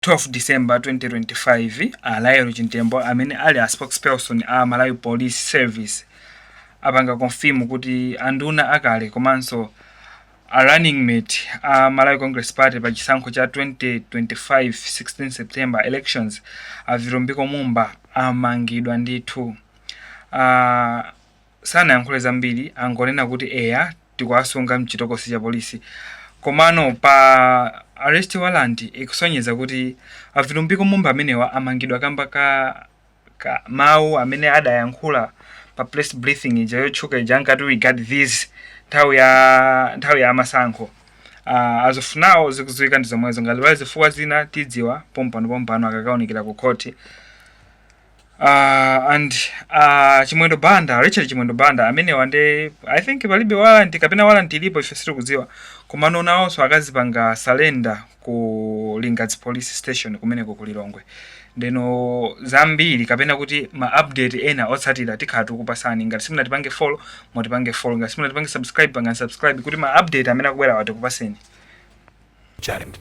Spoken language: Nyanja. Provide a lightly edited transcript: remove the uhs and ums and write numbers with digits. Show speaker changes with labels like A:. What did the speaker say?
A: 12 December 2025, a Lael Chintembo amene ali a spokesperson a Malawi Police Service apanga confirm kuti anduna akale komanso a running mate a Malawi Congress Party pa chisankho cha 2025 16 September elections, a Vitumbiko Mumba, amangidwa ndithu. Sanayankhule zambiri, angonena kuti eya, tikuwasunga mchitokosi cha polisi. Komano pa arrest warrant ikusonyeza kuti a Vitumbiko Mumba amenewa amangidwa kamba ka mawu amene adayankhula pa press briefing ija yotchuka ija, ankati "We got this" nthawi ya masankho. As of now zikudziwika ndi zomwezo. Ngati pali zifukwa zina, tidziwa pompano pompano akakaonekera ku khoti. And Chimwendo Banda, Richard Chimwendo Banda amenewa ndi, I think palibe warrant kapena warrant ilipo, ife sitikudziwa, komano nawonso akazipanga surrender ku Lingadzi Police Station kumeneko ku Lilongwe. Ndeno zambiri kapena kuti ma update ena otsatira tikhala tikupasani. Ngati simunatipange follow, mutipange follow. Ngati simunatipange subscribe, pangani subscribe kuti ma update amene akubwera tikupaseni.
B: Challenge.